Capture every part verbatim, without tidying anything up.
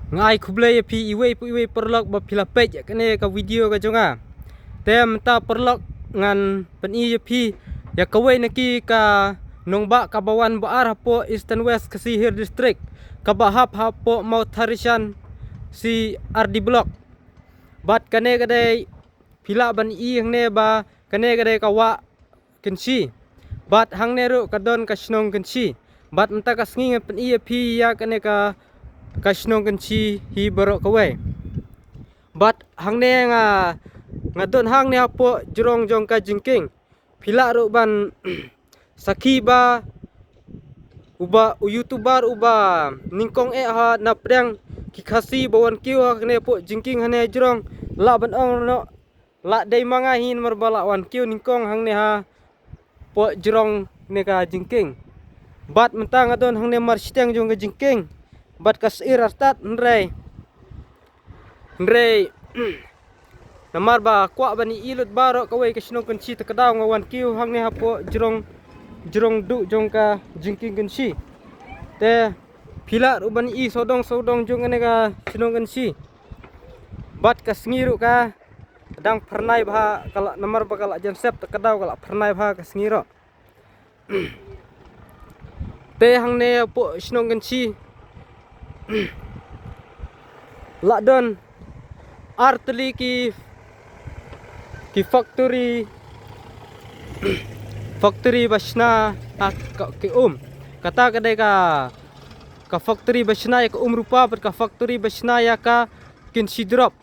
Nga ai khublei ïa phi iwei pa iwei paralok ba phi la peit ïa kane ka video ka jong nga. Te mynta paralok ngan pyni ïa phi ïa kawei na ki ka nongbah kaba wan ba ar hapoh Eastern West Khasi Hills District, kaba hap hapoh Mawtharishan C R D Block. Bad kane ka dei phi lah ban i hangne ba kane ka dei ka wah Kynshi. Bad hangne ruh ka don ka shnong Kynshi. Bad mynta ka sngi ngan pyni ïa phi ïa kane ka, ka shnong Kynshi hi baroh kawei. Bad hangne nga, nga don hangne hapoh jrong jong ka jingkieng. Phi lah ruh ban sakhi ba uba u YouTuber uba nyngkong eh ha na pdeng ki Khasi ba wan kiew ha kane hapoh jingkieng hangne jrong, lah ban ong noh, lah dei ma nga hi namar ba lah wan kiew nyngkong hangne hapoh jrong ne ka jingkieng. Bad mynta nga don hangne marshiteng jong ka jingkieng. Bad ka sir artat hynrei. Hynrei namar ba kwah ban i lut baroh kawei ka shnong Kynshi, te ka daw nga wan kiew hangne hapoh jrong, jrong duh jong ka jingkieng Kynshi. Te phi lah ruh ban i sawdong sawdong jong kane ka shnong Kynshi. Bad ka sngi ruh ka dang phyrnai bha, ka la, namar ba ka la jan sep, te ka daw ka la phyrnai bha ka sngi ruh. Te hangne hapoh shnong Kynshi lah don ar tylli ki, ki factory, factory ba shna ha ka, ki um. Kata ka dei ka, ka factory ba shna ïa ka um rupa, bad ka factory ba shna ïa ka Kynshi Drop,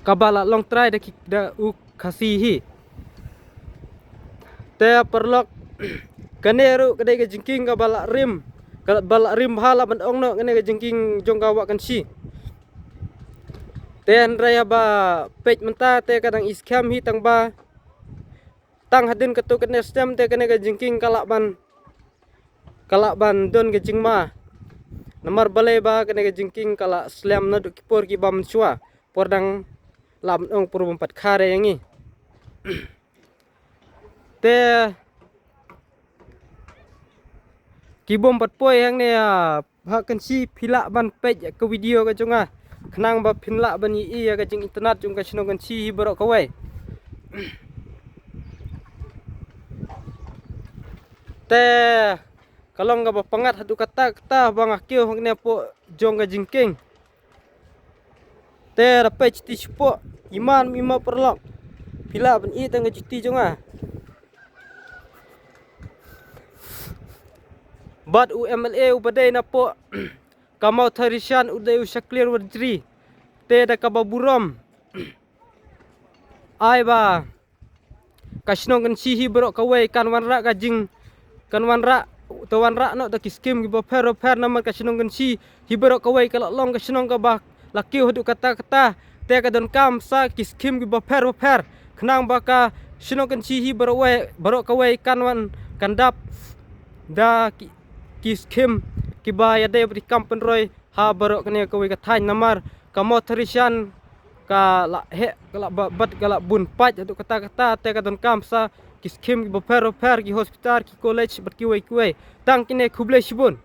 kaba la long trai da ki, da u Khasi hi. Te paralok, kane ruh ka dei ka jingkieng kaba la rim, kaba la rim bha, lah ban ong noh kane ka jingkieng jong ka wah Kynshi. Te hynrei haba peit mynta te ka dang i skhem hi, tang ba tang hadien katto katne snem te kane ka jingkieng ka lah ban, ka lah ban don ka jingma. Namar balei ba kane ka jingkieng ka la slem naduh ki por kiba mynshuwa, por dang lah ban ong por bym pat kha re ïa ngi. Te ki bym pat poi hangne ha, ha Kynshi, phi lah ban peit ka video ka jong nga, khnang ba phin lah ban i ïa ka jingitynnad jong ka shnong Kynshi hi baroh kawei. Te ka long kaba pyngngad haduh katta katta ba nga kiew hangne hapoh jong ka jingkieng. Te da peit juti shapoh, iman iman paralok, phi lah ban i tang ka juti jong nga. Bad u M L A uba dei napoh ka Mawtharishan u dei u Shakliar Warjri. Te da kaba burom ai ba ka shnong Kynshi hi baroh kawei kan wanrah ka jing, kan wanrah, te wanrah noh da ki skim kiba pher bapher, namar ka shnong Kynshi hi baroh kawei ka la long ka shnong kaba la kiew haduh katta katta. Te ka donkam sa ki skim kiba pher bapher, khnang ba ka shnong Kynshi hi baroh wei, baroh kawei kan wan, kan dap da ki, ki skim kiba ïadei bad ki kam pynroi ha baroh kane kawei ka thaiñ, namar ka Mawtharishan ka la heh, ka la ba-, bad ka la bun pait haduh katta katta. Te ka donkam sa ki skim kiba pher bapher, ki hospital, ki college bad kiwei kiwei. Tang kine, khublei shibun.